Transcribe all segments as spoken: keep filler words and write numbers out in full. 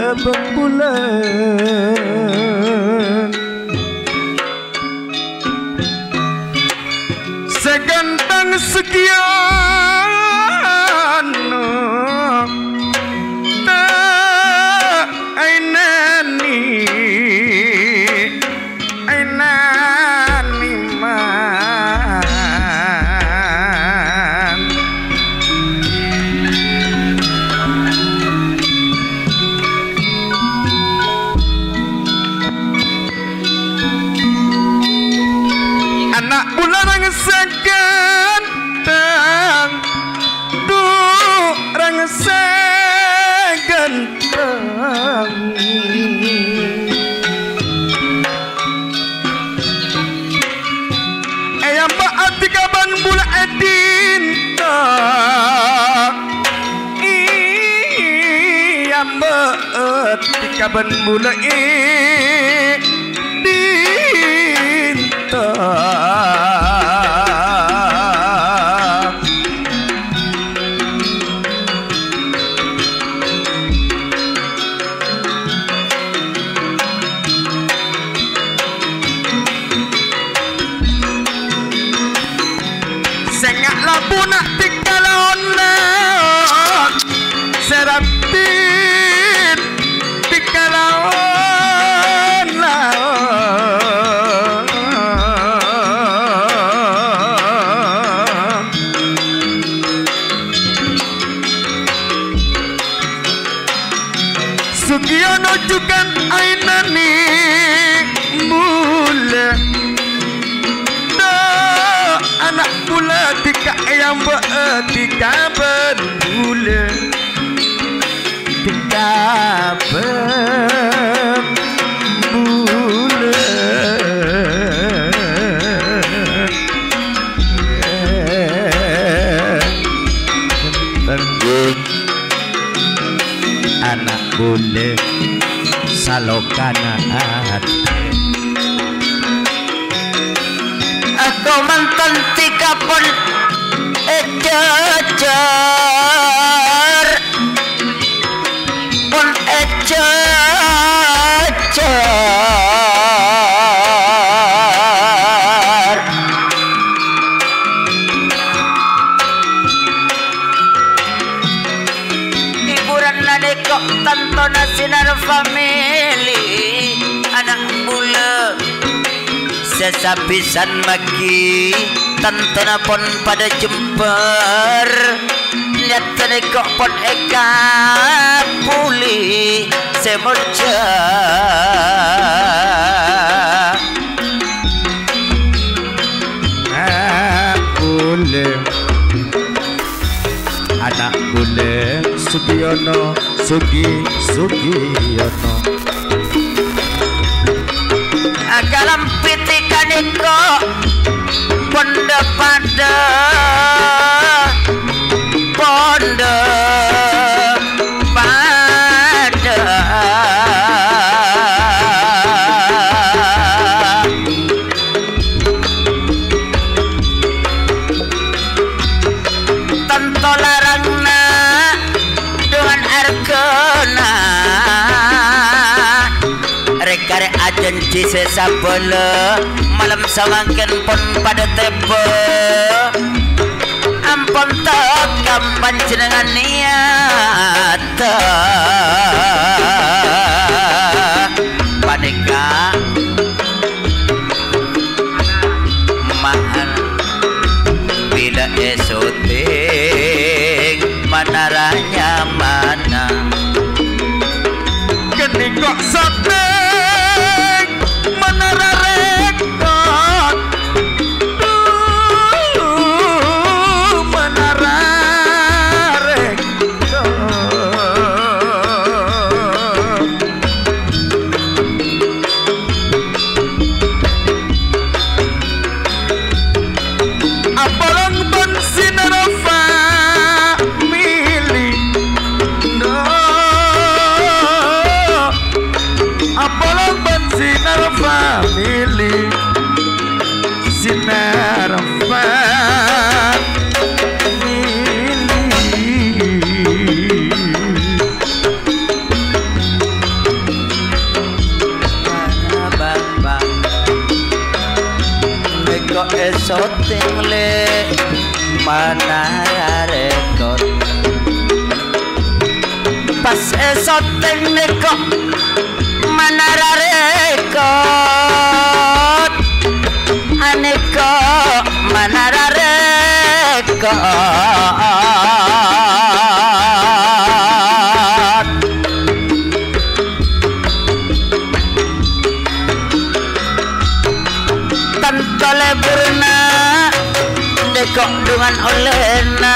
Bân bulâ sè ghântheng sakèyan ta' ènènè. Ènènè, man. Ana' bulâ rèng sè ghântheng, dhu rèng sè ghântheng. Èyambâ'â dhika bân bulâ è dinto. Èyambâ'â dhika bân bulâ è dinto. Sènga' labuna dhika laonna, sè raddhin dhika laonna. Sugiyana jhughân aènanè bulâ. Dhu, ana' bulâ dhika èyambâ'â dhika bân bulâ. Dhika bân bulâ. Ana' bulâ salokana atè. Ako mantan dhika pon èjhâjhâr, pon èjhâjhâr. Hiburan nalèka tantona sinar famili, ana' bulâ sè sabisan maghi tantona pon padâ jembhâr. Niyat sanèka pon èkabuli sè molja. Bulâ, ana' bulâ Sugiyana, Sugi, Sugiyana. Akalambhi dhika nèka pondhâ padâ, pondhâ padâ. Tanto larangna dengan argana. Rè-karè ajhânjhi sè sabâlâ, malem samangkèn pon padâ tèbâ. Ampon tèkam panjhennengngan niyat. Panèka mahal bilâ èsoting manara nyamana. Ghânèka soting manara rèkot. Duh, manara rèkot. Apolong bân sinaro famili. Duh, apolong Kok èsoting lè' Manara Rekor. Pas èsoting nèko Manara Rekor. Anèko Manara Rekor. Tanto lebbhurna, nèko dhungan ollèna.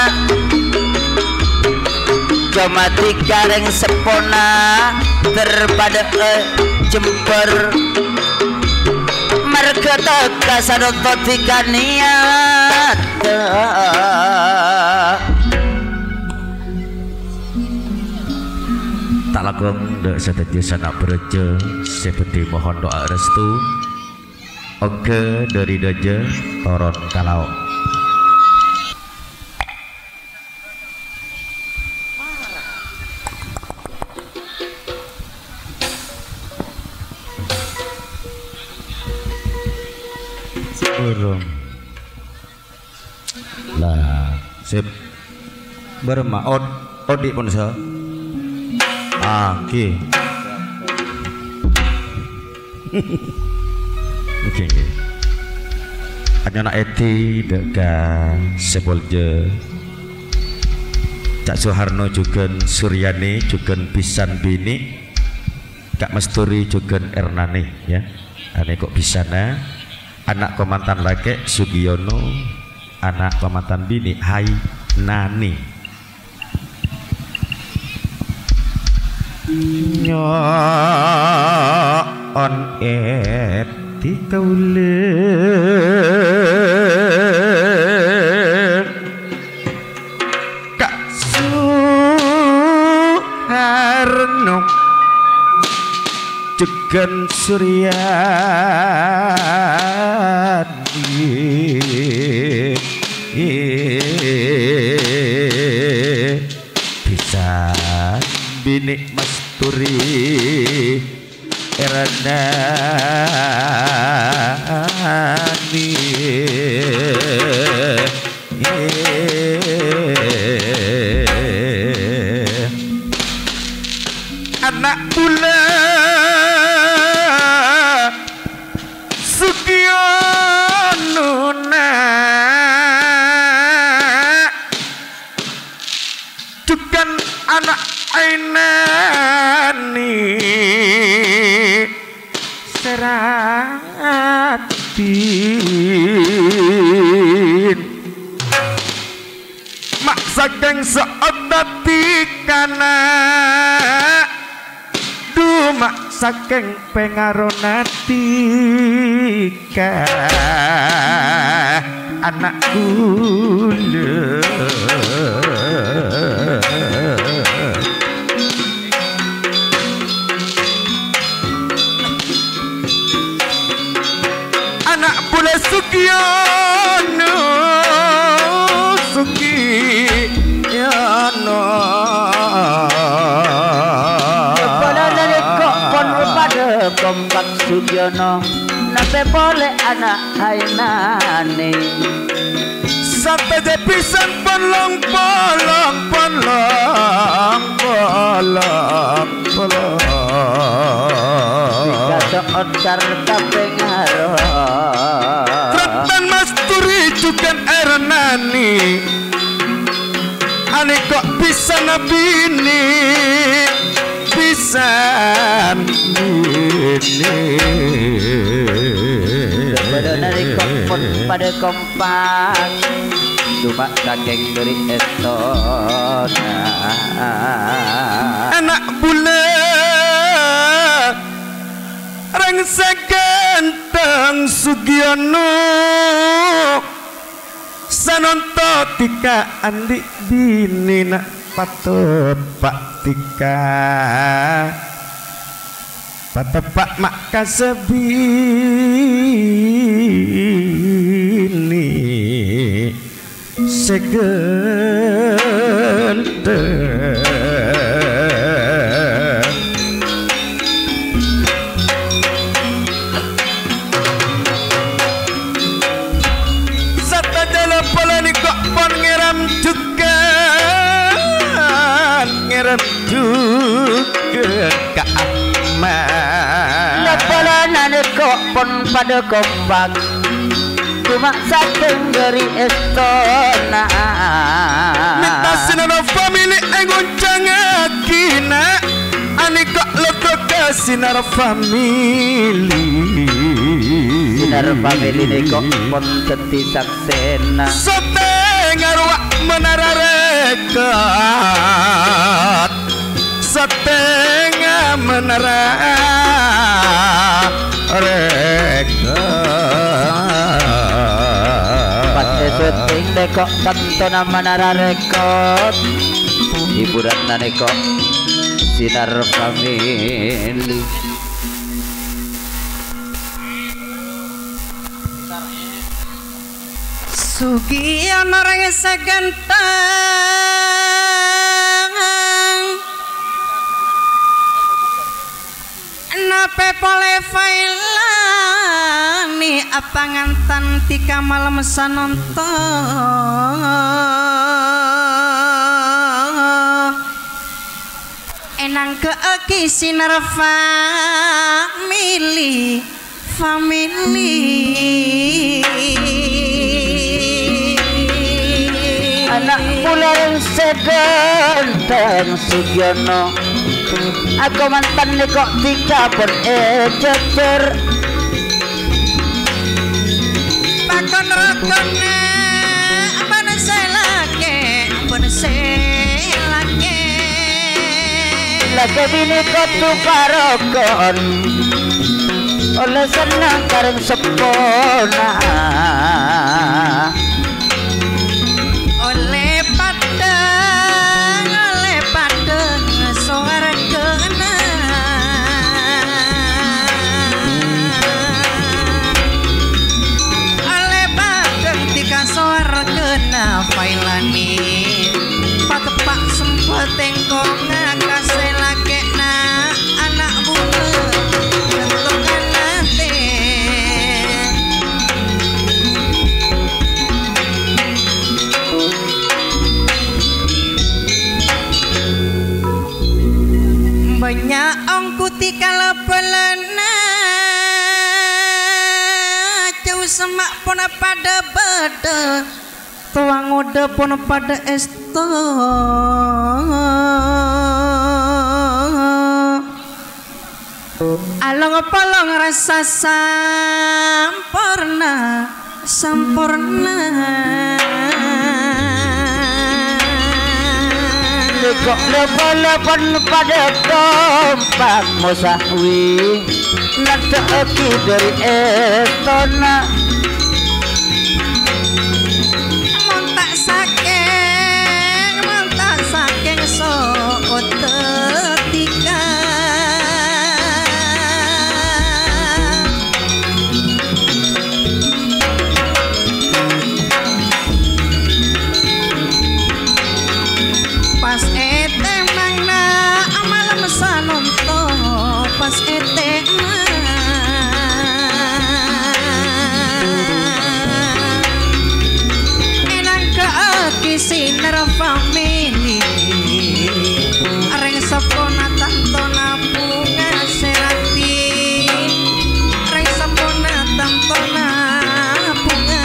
Jhâ' matè ka rèng seppona, terpadâ'â jembhâr. Marghâ tèka sadhâjâ dhika niyat. Ta' langkong dâ' sadhâjâ sana' bhârâjâ sè bhâdhi mohon do'a restu. Oghâ dhâri dâjâ toron ka lao'. Burung. Lah, sip. Bârâmma od-, odi' pon sa. Ah, oke. Oke, oke. Anyana èdhi dâ' ka sè moljâ Cak Suharno jhughân Suryani, jhughân bhisan binè', Kak Masturi jhughân Ernani, ya. Anè kok bhisana, ana' kamantan lakè' Sugiyono, ana' kamantan binè' Hainani. Nyo'on èdhi kaulâ Kak Suharno jhughân Suryani. Bhisan binè' Masturi Ernani. Ana' bulâ Sugiyonona. Jhughân ana' Ainani sè raddhin. Ma' sakèng so'ot dhika na'. Dhu ma' sakèng pèngarona dhika ana' bulâ. Ana' bulâ Sugiyono, Sugiyono. Bâdâ nalèka pon padâ kompak Sugiyono, napè polè ana' Ainani. Sadhâjâ bhisan pon long-polong, pon long-polong, pon long-polong. Dhika so'ot sarta pèngaro. Rattan Masturi jhughân Ernani. Anèka bhisana binè', bhisan binè'. Bâdâ nalèka pon padâ kompak, coma sakèng bâri' èstona. Ana' bulâ rèng sè ghântheng Sugiyono. Sanonto dhika andi' binèna pateppa' dhika. Pateppa' ma' ka sè binè' sè ghântheng. Jughân ngèrèm jughân ka Ama. Nèbâlana nèko pon padâ kompak, coma sakèng dhâri èstona. Mènta Sinar Family èngonjhângaghi, na'. Anèko lotto ka Sinar Family. Sinar Family nèko pon dhâddhi saksèna. Sèttèngnga rowa menara rèkèt. Sèttèngnga menara rèkèt. Pas èsèttèng nèko kantona menara rèkèt. Hiburanna nèko Sinar Family. Sughi ana orèng sè ghântheng, napè polè Failani apangantan dhika malem sanonto. Ènangghâ'aghi Sinar Family, Family. Ana' polè orèng sè ghântheng Sugiyana. Akomantan nèko dhika pon èjhâjhâr. Pakon-rokonna bân sè lakè', bân sè lakè'. Lakè' binè kodhu parokon, ollè senneng ka rèng seppona. Ollè padâ, ollè padâ sowarghâna. Ollè padâ dhika sowarghâna Failani. Pateppa' sembâ tèngkongnga ka sè lakè'na. Ana' bhunga, ghântongan atè. Bânnya' ongghu dhika la-bâlâna, jhâu semma' pon padâ bâdâ. Towa ngodâ pon padâ èsto. Along-polong rassa samporna, samporna. Lèko' lèbâ-lèbân padâ kompak mosawi, nèddhâ'aghi dhâri èstona. Mon ta' sakèng, mon ta' sakèng so'otta dhika. Pas ètèmang na' malem sanonto, pas ètèmang. Ènangghâ'aghi Sinar Family. Rèng seppona tantona bhunga sè raddhin. Rèng seppona tantona bhunga.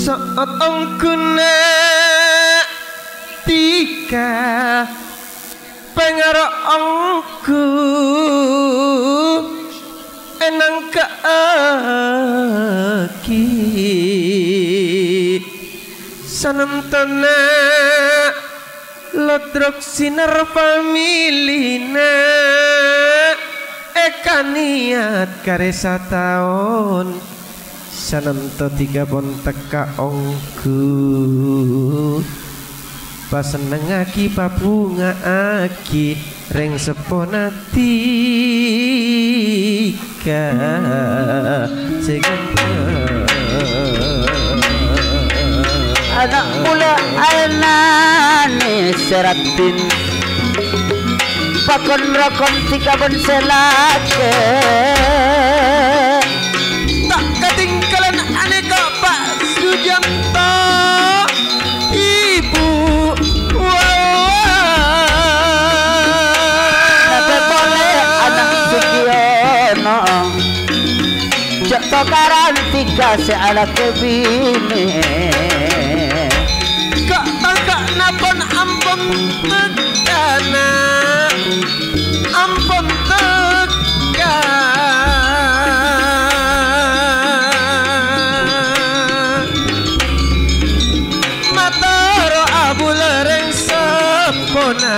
Sa'at ongghuna dhika pangaro ongghu ènangghâ'aghi sanantona Lodrok Sinar Family-na èkaniyat karè sataon. Sananto dhika pon tekka' ongghu, pasennengngaghi, pabhunga'aghi rèng seppona dhika sè ghânteng. Ana' kaulâ aènanè Sè raddhin, pakon-rakon dhika bân sè lakè'. Ta' katèngghâlân anèka Pa' Sujanto, Ibu. Wa, wa. Napè polè ana' Sugiyono. Jhâ' tokaran dhika sè alakè binè. Ka'-, ka'-, kanapon ampon tekkana, ampon tekka. Mator abulâ rèng seppona,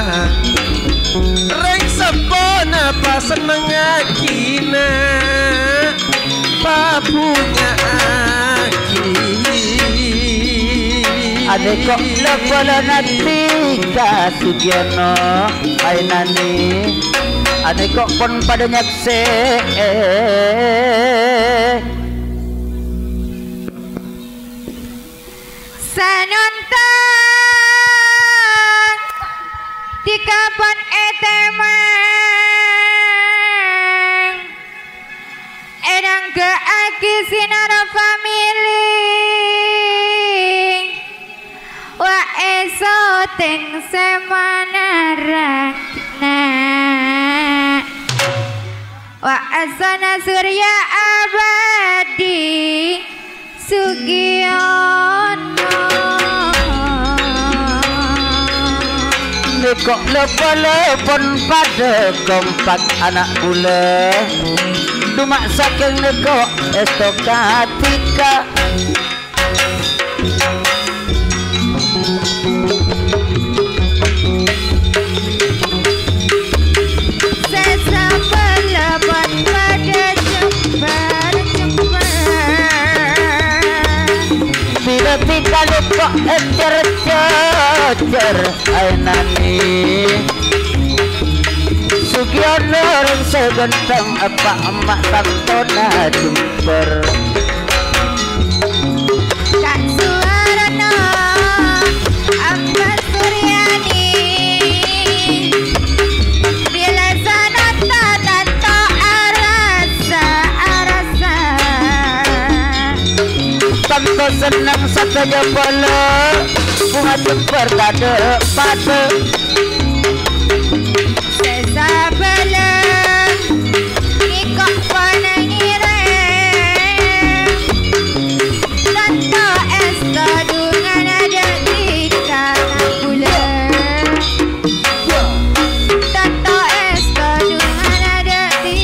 rèng seppona pasennengngaghinah, pabhungaaghi. Anèko' la polana dhika Sugiyono, Ainani. Anèko' pon padâ nyaksè'è. Sanonton dhika pon ètèmang, ènangghâ'aghi sinar famili. Wa, è sotèng sè manarraghi, na'. Wa, asana Surya Abadi. Sugiyono. Nèko' la polè pon padâ kompak ana' bulâ. Duma' sakèng nèko' èsto kadhika. Sè sabellâ pon padâ jembhâr-jembhâr. Bilâ dhika lèko' ècèr-cècèr Ainani. Sugiyono rèng sè ghântheng, eppa' emma' tantona jembhâr. Kang Suwarno, Ampa Suryani, bilâ sanonton tanto arassa, arassa. Tanto senneng sadhâjâ polè, bhunga jembhâr tadâ' padâ. Sè sabellâ nèko' panangèrè, tanto èsto dhungana dhâddhi kana' bulâ. Tanto èsto dhungana dhâddhi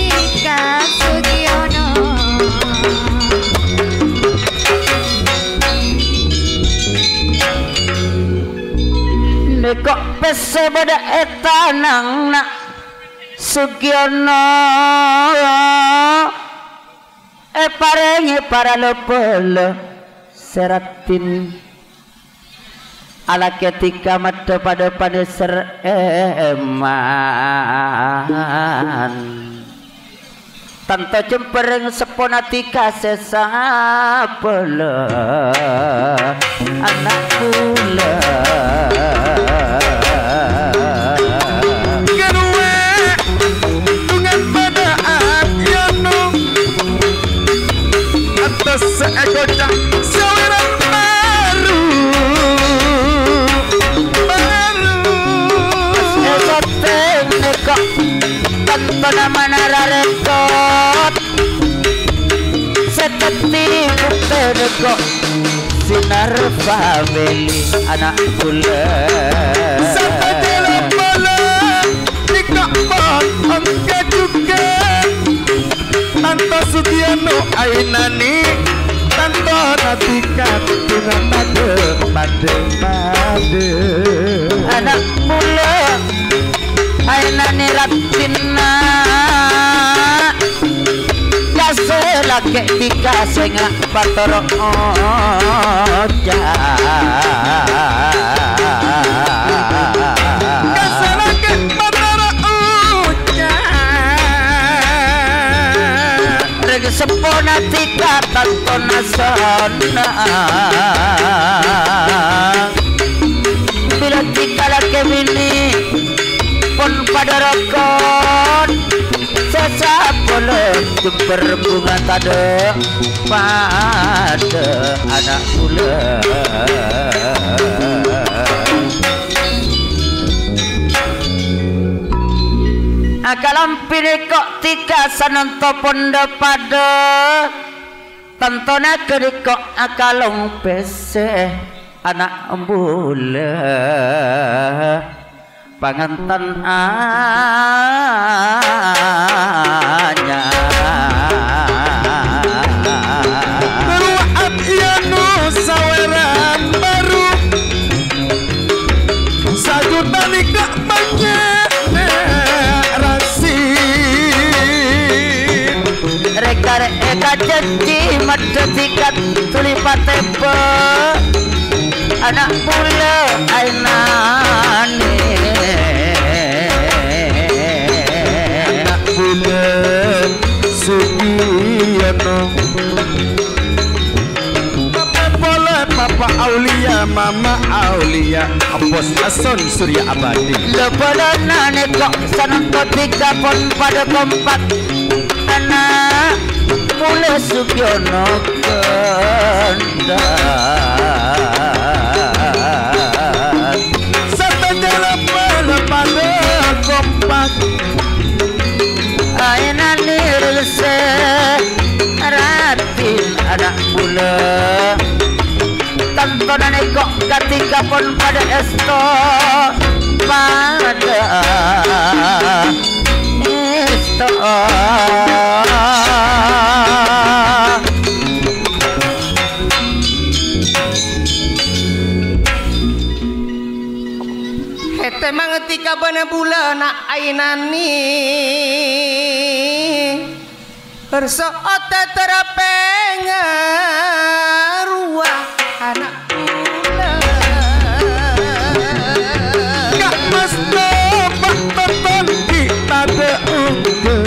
ka Sugiyono. Nèko' pèssè bâdâ è tanangnga Sugiyono, èparèngè para la polè sè raddhin. Alakè dhika maddhâ padâ panèser èman. Tanto jembhâr rèng seppona dhika sè sabellâ ana' bulâ. Ghâruwa, dungan padâ ayono. Antos sè èkoca' sawerang baru, baru. Èsotèng nèko', tantona manara rèkot. Sè dhâddhi buktè nèko', sinar famili ana' bulâ. Sampai dalam malam, nèko' pon ongghâ jhughân. Tanto Sugiyono Ainani, tanto Radhika, dhungan padâ, padâ, padâ. Ana' bulâ Ainani raddhinna, ka sè lakè' dhika sènga' patoro' oca'. Ka sè lakè' patoro' oca'. Rèng seppona dhika tantona sonna. Bilâ dhika lakè' Berbunga tadâ' padâ ana' bulâ. Akalambhi nèko' dhika sanonto pondhâ padâ. Tantona ghânèko akalong pèssè ana' bulâ. Pangantan anyar. Luwa'an iyâ no sawèran bhâru. Sajuta nèka bânnya' rasi. Rè-karè èkajhânjhi maddhâ dhika tuli patèbâ. Ana' bulâ Ainani. Ana' bulâ Sugiyono. Bapa' polè, Papa Aulia, Mama Aulia, Bos Ason Surya Abadi. Lè-bâlâna nèko' sanonto dhika pon padâ kompak. Ana' bulâ Sugiyono kandhâ. Sadhâjâna padâ kompak. Ainani rèngsè raddhin ana' bulâ. Tantona nèko' kadhika pon padâ èsto, padâ èsto. Ètèmang dhika bân bulâna Ainani. Perso ote terapeng rowa ana' bulâ. Ka' mastè pa' toton ki' tadâ' ongghâ.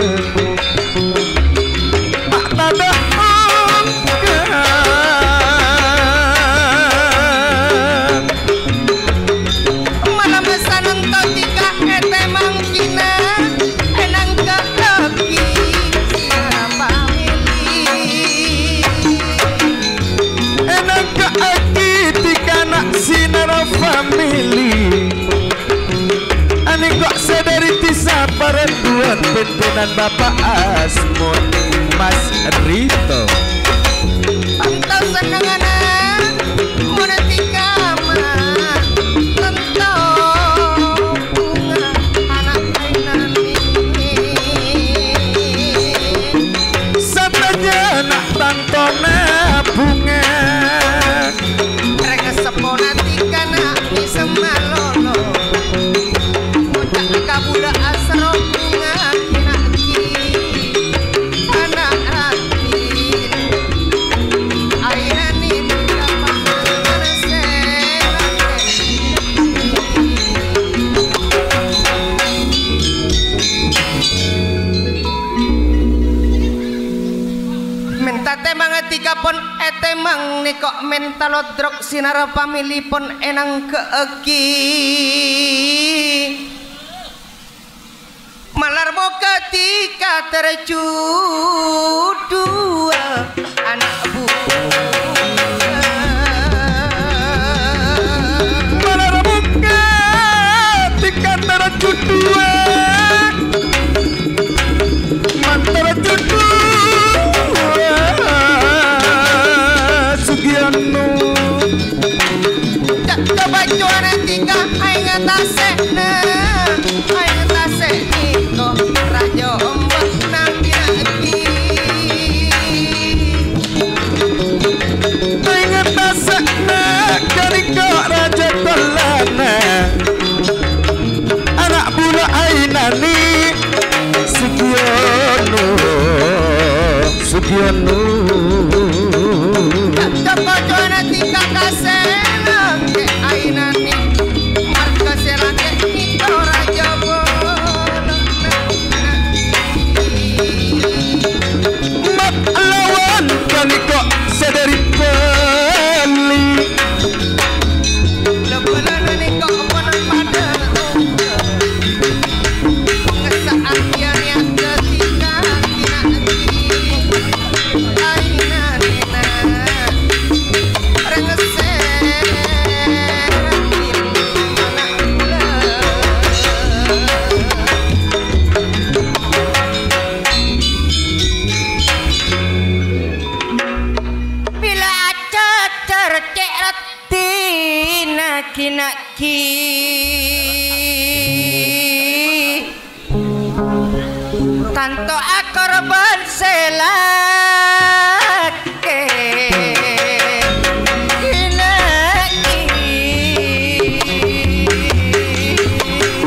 Pa' tadâ' ongghâ. Malam sanonto dhika ètèmang kina, ènangghâ'aghi Sinara Family. Ènangghâ'aghi dhika ana' Sinara Family. Anèko' sè dâri dhisa Paranduan, pimpinan Bapa' Asmon Mas Rito. Pantes sennengnganna mon dhika ma' tanto bhunga ana' Ainani. Sadhâjâna tantona bhunga. Rèng seppona dhika na' mèsem malolo. Oca' kabulâ asro bhunga kina' ki. Ana' raddhin, Ainani dhika pangarsè. Mènta tèmang dhika pon ètèmang nèko' mènta lodrok Sinara Family pon ènangghâ'aghi. Malar moghâ dhika terjudua ana' bulâ. Malar moghâ dhika terjudua. Mantara judhuwâ Sugiyono. Ca'na bâcowana dhika aèng tasè'na, aèng tasè' nèko rajâ ombâk nambiyâghi. Aèng tasè'na ghânèka rajâ tellana. Ana' bulâ Ainani Sugiyono, Sugiyono. Ca'na bâcowana dhika kasèna, Kè Ainani. Marghâ sè lakè' nèko ra Ghi-naghi tanto akorban sè lakè'. Ghi-naghi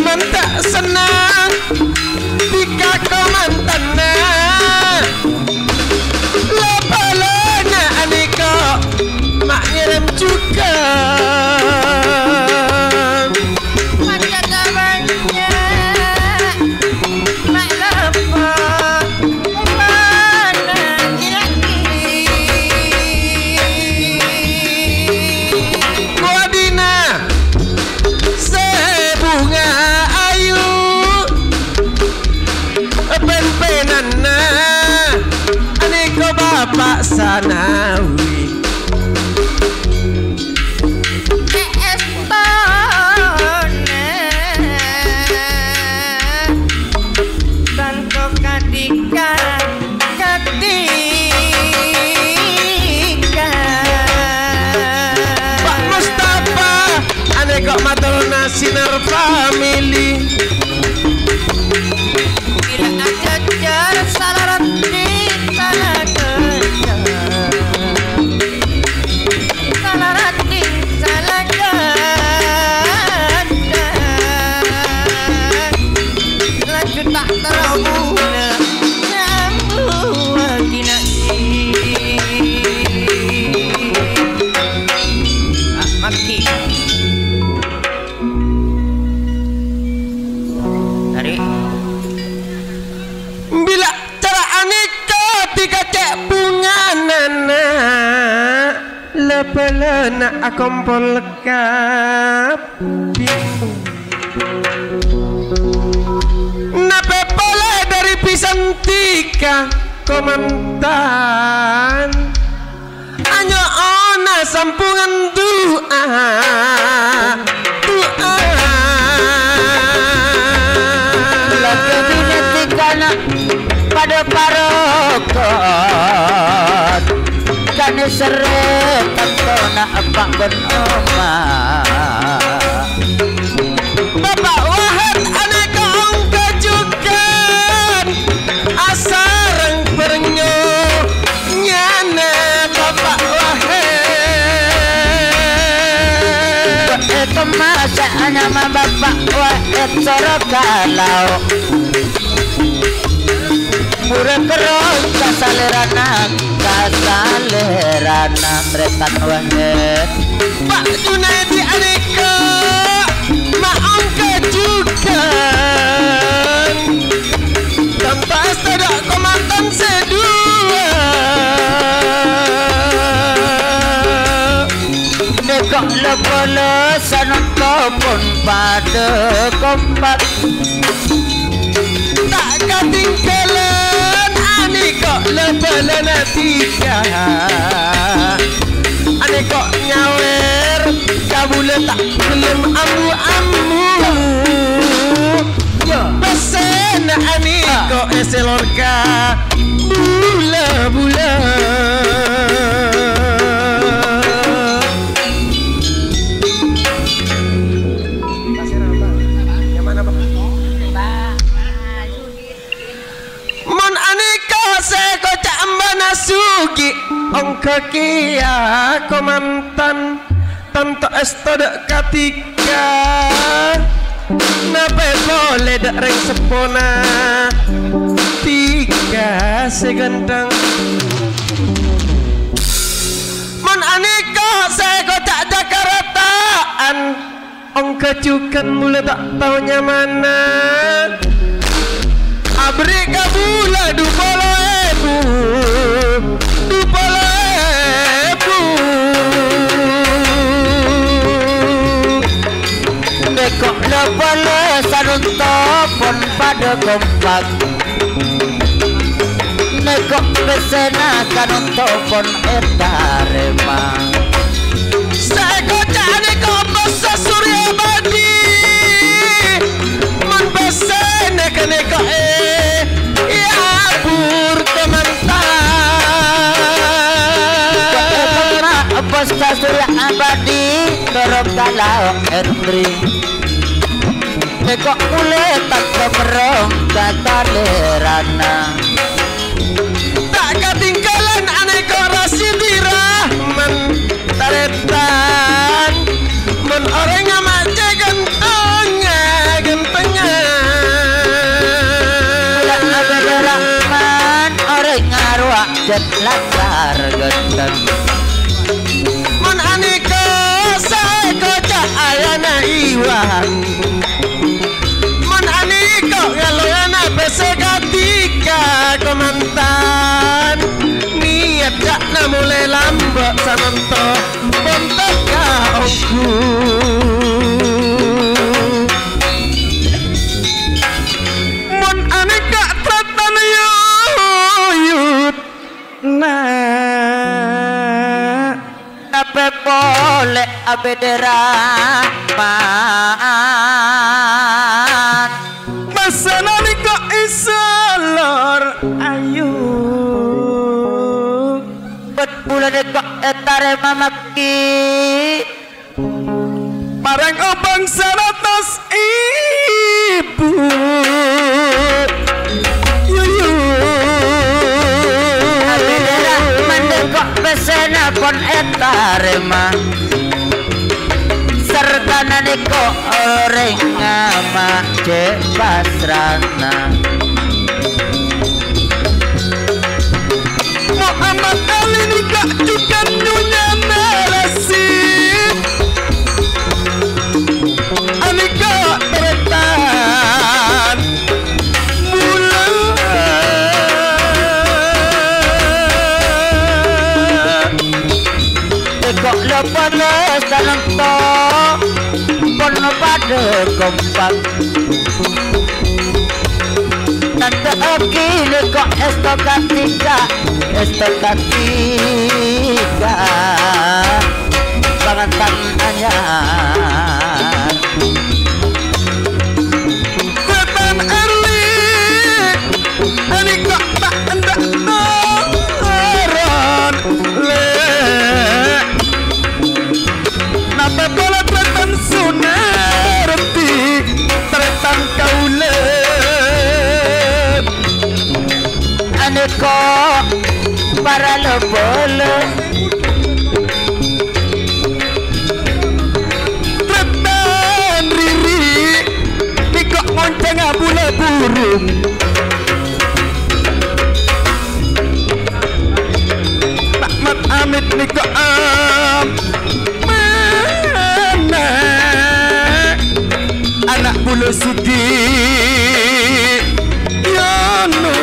mon ta' senneng dhika ko mantanna. La-bâlâna anèko ma' ngèrèm jhughân. Panjhât abânnya ma' loppo umpana ghi-naghi. Kowadina sè bhunga ayu. Pèn-pènanna anèko Bapa' Sanawi. Èstona tanto kadhika-kadhika. Pa' Mustafa, anèko matorna Sinar Family. Bilâ ajhâjhâr sala raddhin sala ghâdhâ'. Sala raddhin sala ghâdhâ'. Laju ta' terro bulâ nyambuwâghi naghi. Ah, manggi. Tarik. Bilâ cara anèko dhika cè' bhunganana, la-bâlâna akompol kabbhi. Napè polè dhâri bhisan dhika, ko mantan. Anyo'ona sampungan du'a, du'a. Lako binè dhikana padâ parokon, kanèserrè tantona eppa' bân omma. Bapa' Wahab anèka ongghâ jhughân asareng bâreng nyona Bapa' Wahab. È kemma sè anyama Bapa' Wahab soro ka lao'. Mora kerro ka salèrana, ka salèrana Tretan Wahab. Pa' Junaidi anèka ma' ongghâ jhughân, tanto èstona komandan sè duwâ'. Nèka la-bâlâ sanonto pon padâ kompak. Ta' katinggalan anèka la-bâlâna dhika. Anèka nyawèr kabulâ ta' ghellem ambu-ambu. Pèssèna anèka èsèlor ka bulâ-bulâ. Mon anèka sè èkoca' Embana Sugi, ongghâ kèya komandan, tanto èsto dâ' kadhika. Napè polè dâ' rèng seppona dhika sè ghântheng. Mon anèka sè èkoca' Jakarata'an, ongghâ jhughân bulâ ta' tao nyamana. Aberri' ka bulâ du polo èbu, du polo èbu. Nèka la-bâlâ sanonto pon padâ kompak. Nèka pèssèna kanonto pon ètarèma. Sè èkoca' nèka bhâsa Surya Badi. Mon pèssèna ghânèka è, è abur kamantan. Bhâsa Surya Abadi, toro Kalau Henry, teko' pole tanto merrong ka talerana. Ta' katinggalan aneko rasidi Rahman taretan. Mon oreng ama' ce' gantongnga, gantongnga. Kula Abdurrahman oreng arowa jat latar ganteng. Mon aneka sae koca' ayana Iwan. Mon aneka ngaloyana pese katika komantan. Niat ca'na mole lamba' sananto bontot ka onggu. Mon aneka tratan yuyut. Na'. Tape pole Abdurrahman. Masa nalika isalor ayu. Bât bulâ nèka ètarèma manggi. Marang obâng saratos èbu. Yuyu. Abdurrahman kok pèssèna pon ètarèma. Sartana nèko orèng ama' cè' pasrana. Muhammad Ali nèka jhughân Nyonya Narasi. Anèka tarètan bulâ. Tèko' la palès tananto, pon padâ kompak. Nandhâ'aghi nèko' èsto katika, èsto katika pangantan anyar. Tarètan Erli, anèka ta' endâ' toron, Lè'. Napa pola tarètan Sunarti, tarètan kaulâ. Anèka para la-bâlâ. Tarètan Riri, nèka ngoncèngnga bulâ burung. Rahmat Amit nèka am-, mana ana' bulâ sèdhi, yâ no,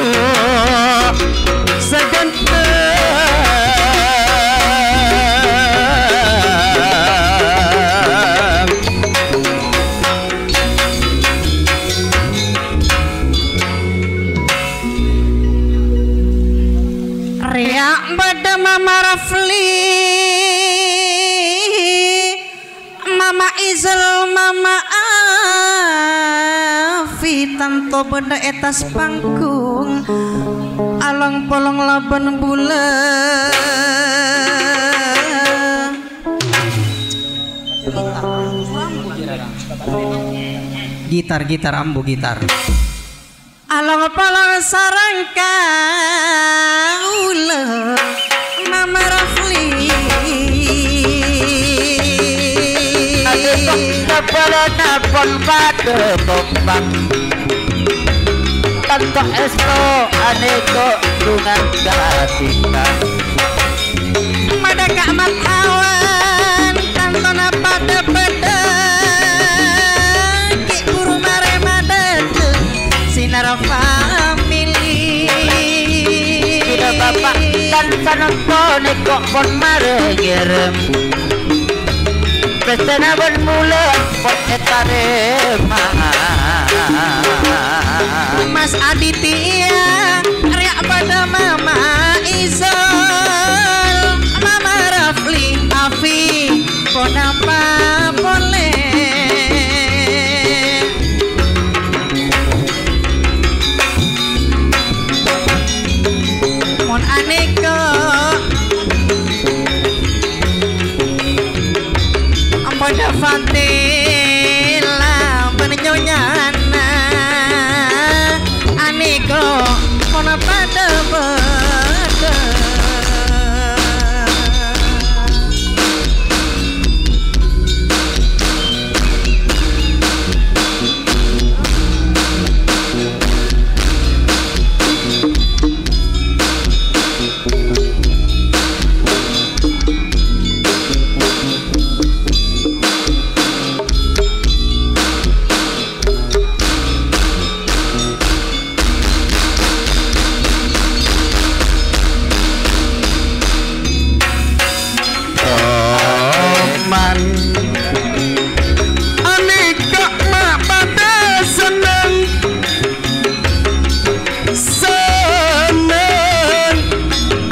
sagantèng. Rèya bâdâ Mama Rafli, Mama Izal, Mama Afi, tanto bâdâ è attas panggung, along-polong labân bulâ. Gitar, gitar, ambu gitar. Along-polong sareng kaulâ, Mama Rafli. Adi kok kabalana pon padâ kompak. Tanto èsto anèka dhungan katika. Madâ ka' Mat Awan, tantona padâ-padâ, ghi' buru marè madâteng Sinar Family. Bilâ bapa' tan sanonto nèko pon marè ngèrèm. Pèssèna bân bulâ pon ètarèma. Mas Aditya, rèya bâdâ Mama Izal, Mama Rafli, Afi, ponapa polè? Mon anèka, Padâ Fadil bân nyonyana, anèko pon padâ-padâ. Roman. Anèka ma' padâ senneng. Senneng.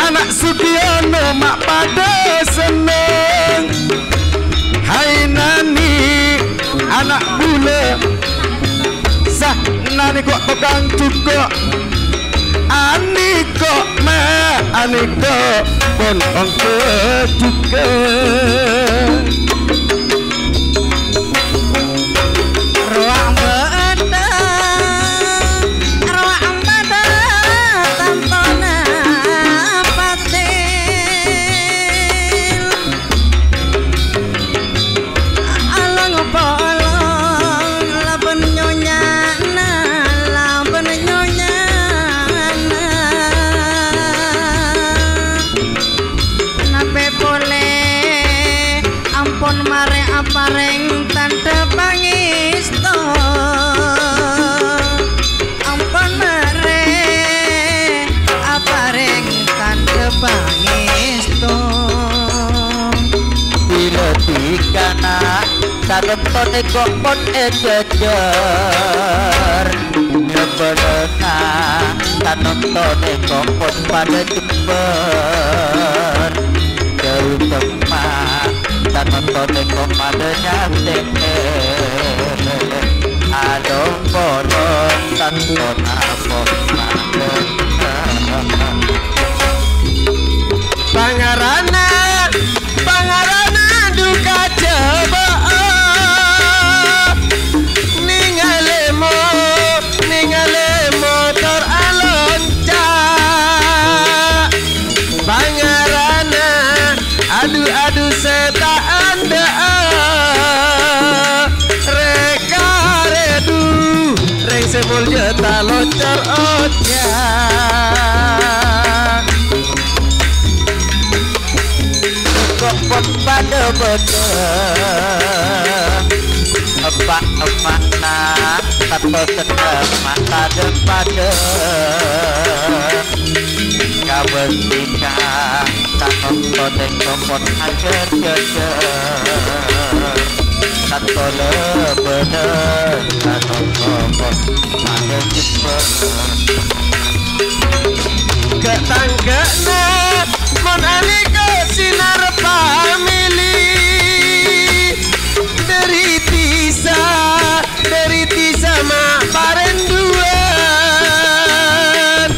Ana' Sugiyana ma' padâ senneng. Hai Nani, ana' bulâ. Sah, Nani ko' tokang jhuko'. Anèko ma', anèko pon ongghâ jhuko'. Rowa bâdâ, rowa bâdâ tantona Fadil. Along-polong labân nyonyana, labân nyonyana. Napè polè ampon marè aparèng tandhâ pangèsto. Ampon marè aparèng tandhâ pangèsto. Bilâ dhikana tanonto nèko pon èjhâjhâr. Nyabâlâna tanonto nèko pon padâ jembhâr. Dhâru temma tanonto nèko padâ nyatè'è. Adong-polong tantona pon padâ. Pangarana, pangarana duka jhâbâ'â. Nèngalè mo-, nèngalè motor alonca'. Pangarana, adu-adu sè ta' andâ'â. Rè-karè du, rèng sè molja ta' locor oca'. Kok pon padâ bâdâ. Eppa'-eppa'na tanto senneng ma' padâ-padâ. Kabântika tanonto nèko pon ajhâjhâr. Tanto lebâna tanonto pon padâ jembhâr. Ghâ'-tangghâ'na mon alèko sinar pamèlè. Dhâri dhisa, dhâri dhisa ma' parèndhuwân.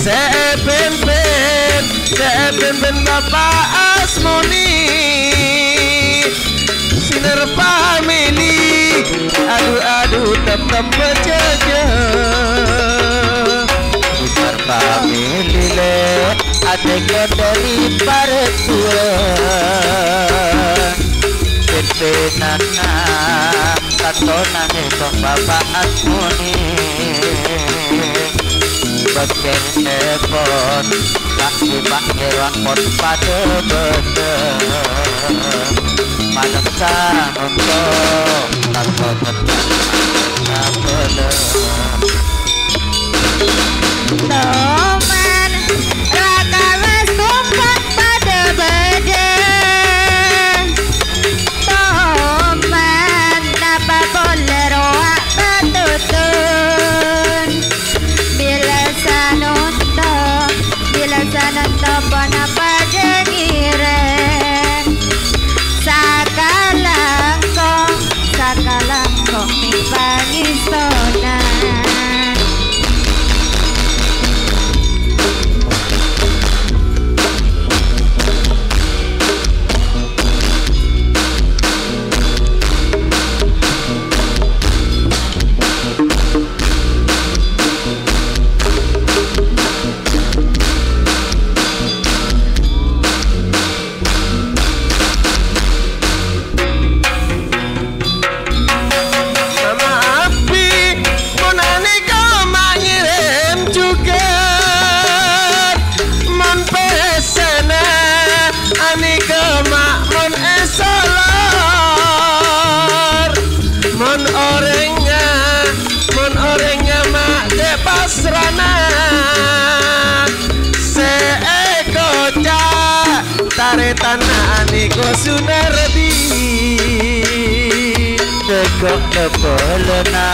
Sè èpèmpèn, sè èpèmpèn Bapa' Asmoni. Sinar pamèlè, adu-adu teptep bâjâjâ. Sinar pamèlè lè, adhika dhâri parèdhuwân. Pèmpènanna katonanè tong Bapa' Asmoni. Bâkèr èpon, bâkèr èpon padâ bâdâ. Malem sanonto, tanto teddhâ' kabâlâ. Toman, rakala sompat padâ bâdâ. Toman, napa polè rowa patutun? Bilâ sanonto, bilâ sanonto ponapa jâ' ngèrèng? Sakalangkong, sakalangkong Srana sè èkoca' tarètan Anèko Sunardi. Tegok lebbelana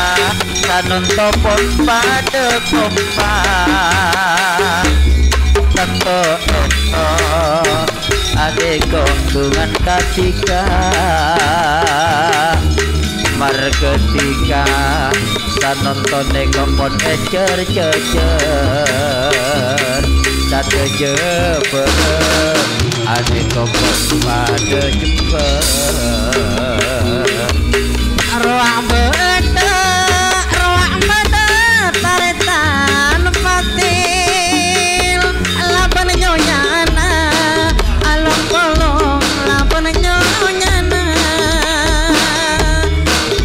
sanonto pon padâ kompa. Tanto ènto Alèko dhungan kadhika, marghâ dhika sanonto nèko pon èjhâr-jhâjhâr. Sadhâjâ bârâng alèko pon padâ jembhâr. Rowa bâdâ, rowa bâdâ tarètan Fatil. Labân nyonyana along-polong, labân nyonyana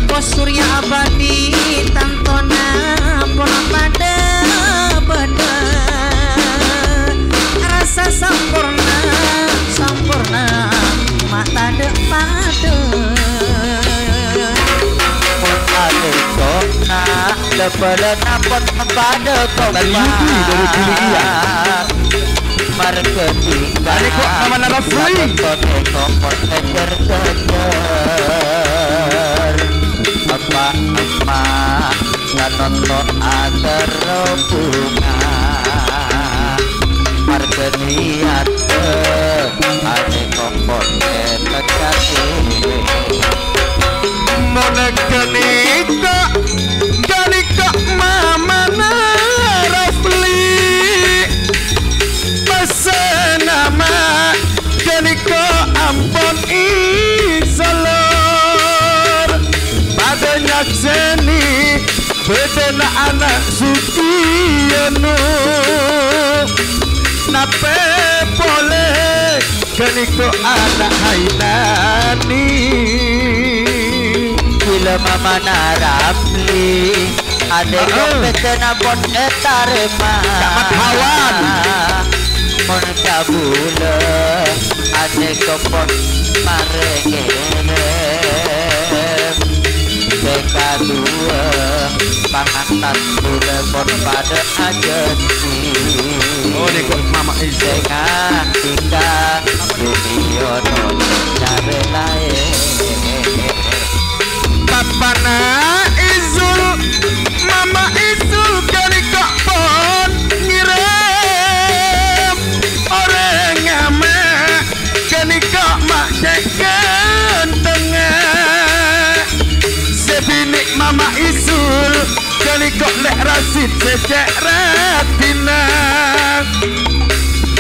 Kos Surya Abadi, tantona pon padâ bâdâ. Rasa samporna, samporna, ma' tadâ' padâ. Mon alèkona Lebbelana pon padâ kompa. Tadi Yudi dari Gili Iya. Marghâ dhika. Ane kok namana Rafli? Sanonto nèko pon èjhâr-jhâjhâr. Emma'-emma' sanonto aterro bhunga. Marghâ niyaddhâ ane kok pon ètèkka'è. Mon ghânèka, ghânèka mamana Rafli. Pèssèna ma' ghânèka ampon èsalor. Padâ nyaksènè bhâdhânna ana' Sugiyano. Napè polè ghânèka ana' Hainani. Bilâ mamana Rafli, ane Heeh. Pèssèna pon ètarèma. Camat Hawan. Mon kabulâ, ane pon marè ngèrèm. Sè kaduwâ, pangantan bulâ pon padâ ajhânjhi. Oh, nèko Mama Isul. Sè ngandika, Yudiono nyarè laèn. Papana Isul, Mama Isul ghânèka pon ngèrèm. Orèng ama' ghânèka ma' cè' ghântengnga. Sè binè' Mama Isul ghânèka Lè' Rasid sè cè' raddhinna.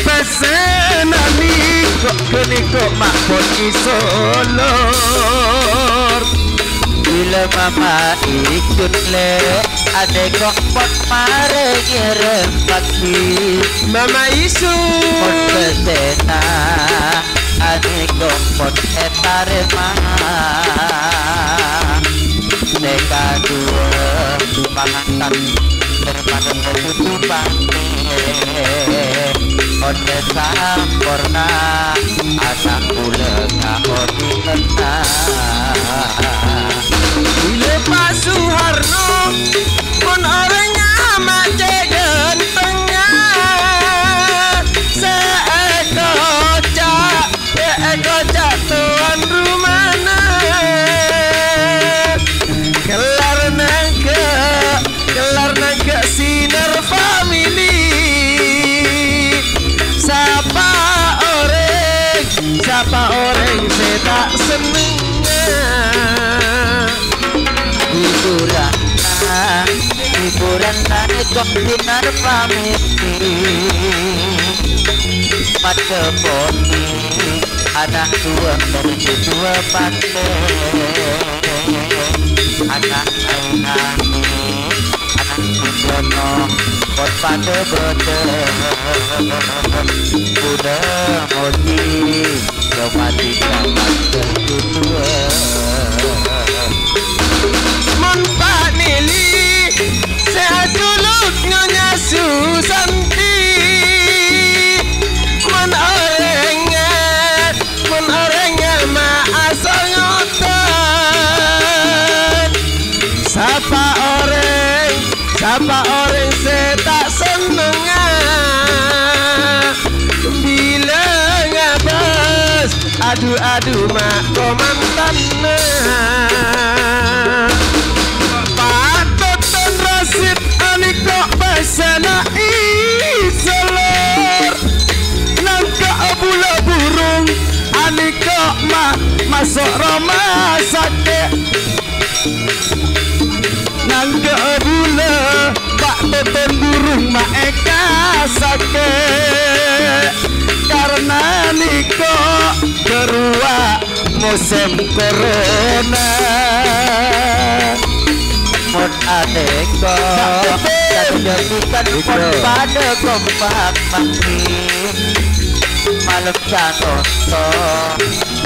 Pèssèna nèko ghânèka ma' pon èsalor. Bilâ Mama Isul Lè', ane kok pon marè ngèrèm paghi. Mama Isul. Pon pèssèna, ane kok pon ètarèma. Sè kaduwâ, pangantan dâri padâ tutupane. Onde samporna, asang bulâ ka odhi'na. Bilâ Pak Suharno, mon orèng ama' cè' ghântengnga, sè èkoca', sè èkoca' towan rumana. Kellar nangka, kellar nangka Sinar Family. Sapa orèng, sapa orèng sè ta' sennengnga? Hiburanna, hiburanna nèko Sinar Family. Padâ ponè, ana' duwâ' dâri duwâ' patè. Ana' Ainani, ana' Sujono, pon padâ bâdâ. Bulâ ngodhi, Jomati jaman kedua. Mon Pak Nili sè ajhuluk Nyonya Susanti, mon orèngnga, mon orèngnga ma' asongotan. Sapa orèng Apa orèng sè ta' sennengnga bilâ ngabâs, adu-adu ma' komantanna. Patoton Rasid anèko' pasana isolor. Nangka' bulâ burung anèko' ma' maso' roma sakè'. Nangka' bulâ, Pak Toton burung maèka sakè'. Karna nèko' bâruwa mosèm corona. Mon anèko', Pak Toton. Sadhâjâ bhisan pon padâ kompak manggi. Malem Sanonto,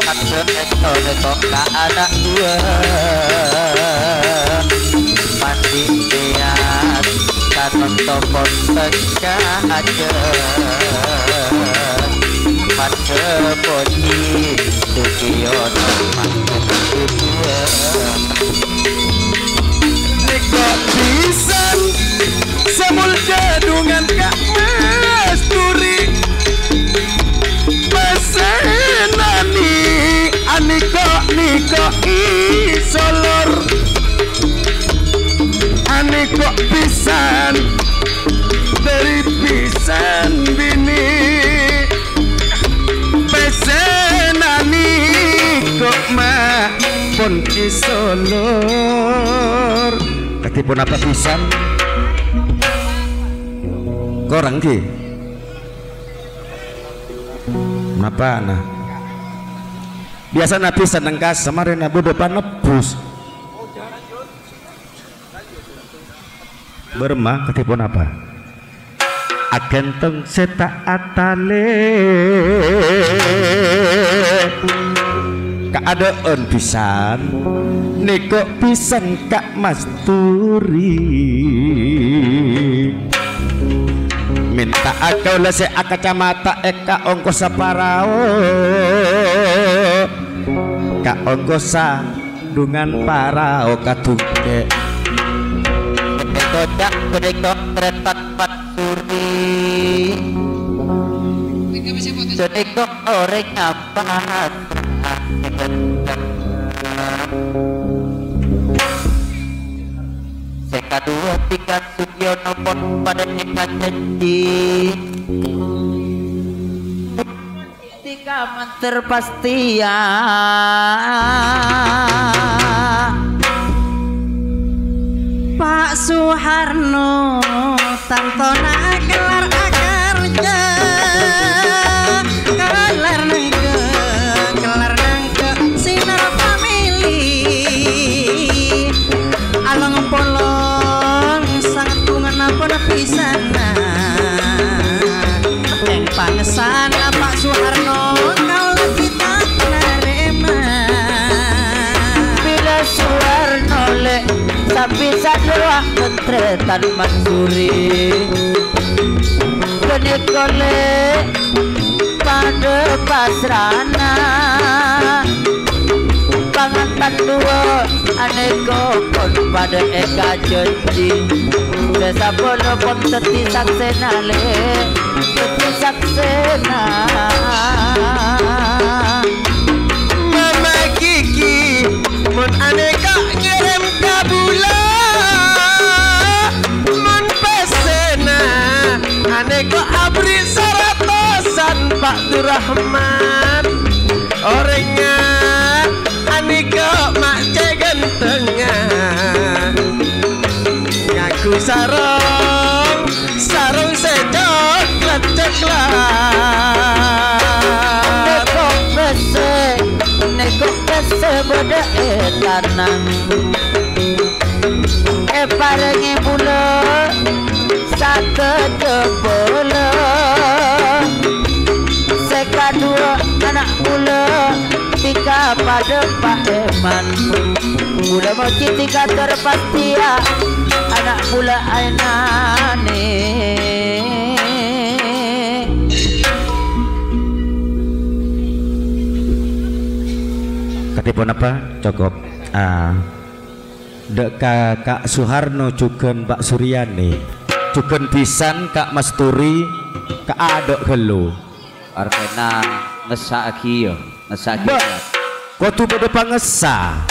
kadhâng èsto-èsto ka ana' duwâ'. Mandi niyat, Sanonto pon pècca ajâ. Padâ pojhi, suciyono mangkèn duwâ'. Nèko' bhisan sè moljâ dhungan Ka' Masturi. Pèssèna nè' anèko', nèko' isolor. Anèko' bhisan dhâri bhisan binè'. Pèssèna nèko' ma' pon isolor. Kadhi ponapa bhisan? Korang, ghi? Napa, nah? Biyasana bhisan neng kassa, marèna bâdâ panebbhus. Bârâmma kadhi ponapa? Aghântong sè ta' atalè. Kaadâ'ân bhisan, nèko' bhisan Ka' Masturi. Mènta'a kaulâ sè akacamata èka ongkosa parao. Ka ongkosa dhungan parao kadhungkè'. Ghânèka, ghânèka Tretan Mansuri. Ghânèka orèng apa? Sè kaduwâ, Tika Sugiono pon padâ èkajhânjhi. Tika manter pastèya. Pak Suharno tantona kellar akarja, kellar nangghâ, kellar nangghâ sinar famili. Along-polong sanget bhungana pon bhisan. Eng pangessana Pak Suharno, kaulâ ghi' ta' narèma. Bilâ Suharno lè', sabbhi saduwâ Tretan Mansuri. Ghânèka lè', padâ pasrana. Pangantan duwâ' anèko' pon padâ èkajhânjhi. Sè sapolo pon dhâddhi saksèna lè', dhâddhi saksèna. Mama Kiki, mon anèko' ngèrèm kabulâ, mon pèssèna anèko' abri saratosan, Pak Durrahman. Orèngnga anèko' ma' cè' ghântengnga, nganggu sarong, sarong sè coklat-coklat. Nèko' pèssè, nèko' pèssè bâdâ è tana. Èparèngè bulâ sadhâjâ bâlâ. Sè kaduwâ ana' bulâ, Tika padâ paèman. Bulâ mojhi Tika tor pastèya ana' bulâ aènanè. Kadhi ponapa? Cokop. Ah. Dâ' ka Ka' Suharno jhughân Pa' Suryani. Jhughân bhisan Ka' Masturi, ka' adâ' ghâllu. Artèna ngessa'aghi, yâ, ngessa'aghi. Bâ, kodhu padâ pangessa.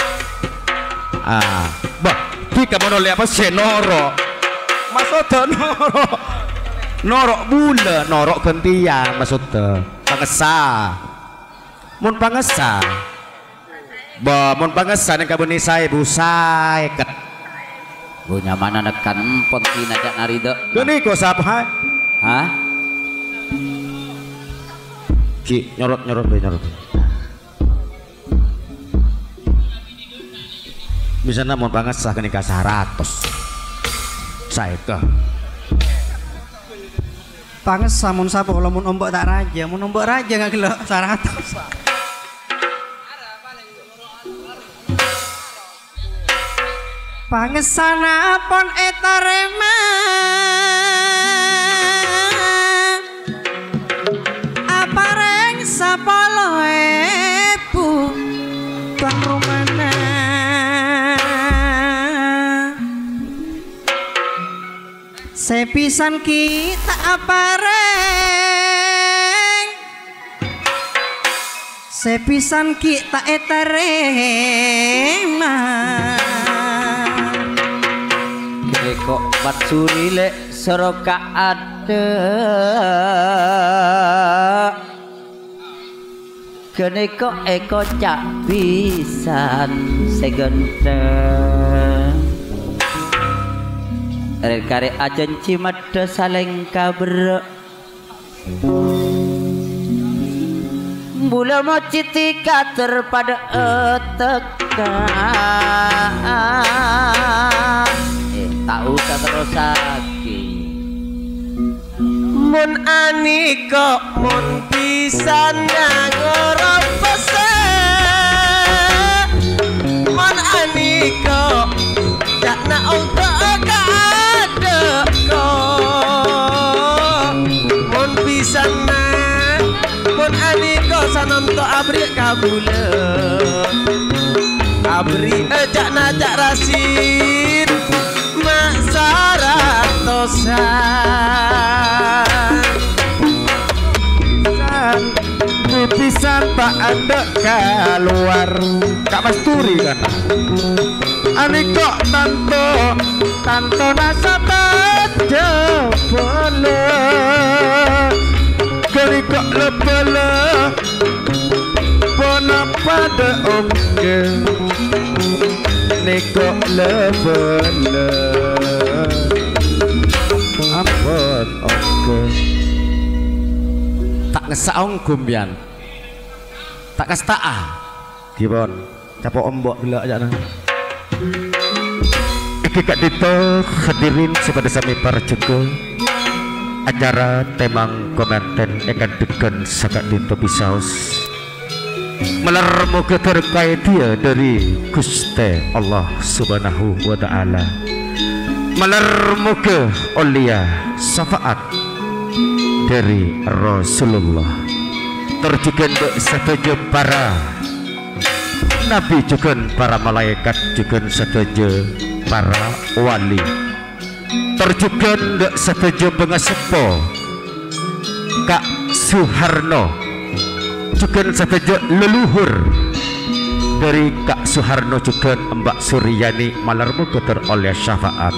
Ah, bâ, dhika mon ollè apa sè noro'? Maksodda noro'. Noro' bulâ, noro' ghântèyan maksodda. Pangessa. Mon pangessa. Bâ, mon pangessa nèng kabânnè saèbu saèket. Ghu nyamana nekkan empon kina ca'na ridho. Ghânèka sapa, ha? Hah? Ghi', nyorot-nyorot bhâi, nyorot. Misalna mon pangessa ghânèka saratos. Saèket. Pangessa mon sapolo, mon omba' ta' rajâ, mon omba' rajâ nga' ghellâ' saratos. Pangessana pon ètarèma, aparèng sapolo èbu tuan rumana. Sè bhisan ghi' ta' aparèng, sè bhisan ghi' ta' ètarèma. Kèko' Matsuri lè' soro ka adâ'. Ghânèka èkoca' bhisan sè ghântheng. Rè-karè ajhânjhi maddhâ salèng kaberrâ'. Bulâ mocèdhi kater padâ ètekka. Eh, ta' osa terrosaghi. Mon anèko, mon bhisan ngoro pèssè. Mon anèko, ca'na ongko' ka adâ'ko. Mon bhisanna, mon anèko sanonto aberri' ka bulâ. Aberri' ca'na Ca' Rasid. Ma' saratosan. San, bhisan ta' adâ' kalowar. Ka' Masturi, kan? Anèko tanto, tantona sadhâjâ bhâlâ. Ghânèka la bhâlâ. Ponapa dâ' ongghâ, nèko la bhâlâ. Ampon ongghâ. Ta' ngessa' ongghu, mbiyan. Ta' kasta'a. Ghi pon. Capo' ombo' ghellâ' ca'na. Èngghi ka'dinto hadirin sè padâ samè parjâgâ acara tèmang kamantèn èkandhegghân saka'dinto bisaos. Malar moghâ dhâr kaèdhiyâ dhâri Ghustè Allah Subhanahu wa Ta'ala. Malar moghâ ollèya syafaat dhâri Rasulullah. Tor jhughân dâ' sadhâjâ para nabbhi jhughân para malaèkat jhughân sadhâjâ para wali. Tor jhughân dâ' sadhâjâ pangaseppo Ka' Suharno, jhughân sadhâjâ leluhur dhâri Ka' Suharno jhughân Mbak Suryani malar moghâ tor ollè syafaat.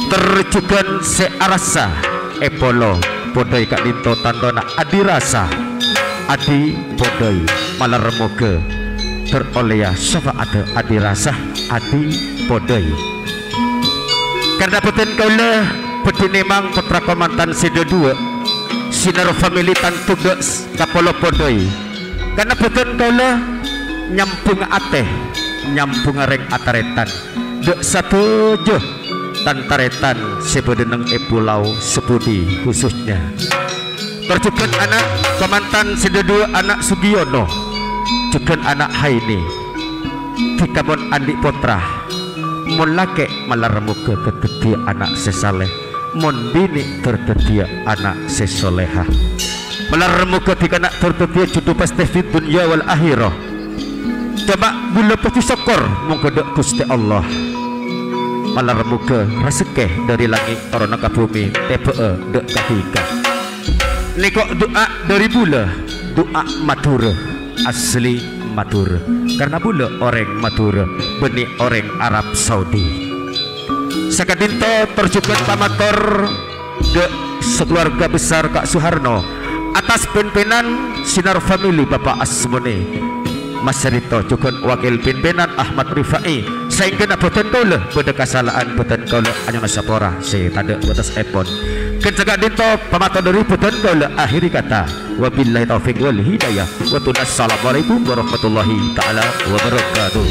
Tor jhughân sè arassa è polo, podhâi ka'dinto tantona Adi Rasa, Adi podhâi, malar moghâ tor ollèya syafaat Adi Rasa, Adi podhâi. Karna bhâdhân kaulâ bhâdhi nèmang pottra kamantan sè dhâduwâ', Sinar Family tanto dâ' s-, kapolo podhâi. Karna bhâdhân kaulâ nyambhungnga atè, nyambhungnga rèng atarètan. Dâ' sadhâjâ tan-tarètan sè bâdâ neng è Polao Sapudi khususnya. Tor jhughân ana' kamantan sè dhâduwâ ana' Sugiyono, jhughân ana' Haini. Dhika mon andi' pottra, mon lakè' malar moghâ dhâddhiyâ ana' sè saleh, mon binè' tor dhâddhiyâ ana' sè soleha. Malar moghâ dhika na' tor dhâddhiyâ jhudhu pastè fid dunya wal akhirah. Coma bulâ pojhi sokkor mongghu dâ' Ghustè Allah. Malar moghâ razekkè dhâri langngè' toronna ka bhumè tèbâ'â dâ' ka dhika. Nèko du'a dhâri bulâ, du'a Madhurâ, asli Madhurâ. Karna bulâ orèng Madhurâ, bânnè orèng Arab Saudi. Saka'dinto tor jhughân pamator dâ' sakeluarga besar Ka' Suharno, atas pimpinan Sinar Family Bapa' Asmoni, Mas Sarito jhughân wakil pimpinan Ahmad Rifai, saèngghâna bhâdhân kaulâ bâdâ kasala'an, bhâdhân kaulâ anyo'ona sapora sè tadâ' bâtessèpon. Ghân saka'dinto pamator dhâri bhâdhân kaulâ akhiri kata. Wabillahi taufiq wal hidayah. Wa assalamualaikum warahmatullahi ta'ala wabarakatuh.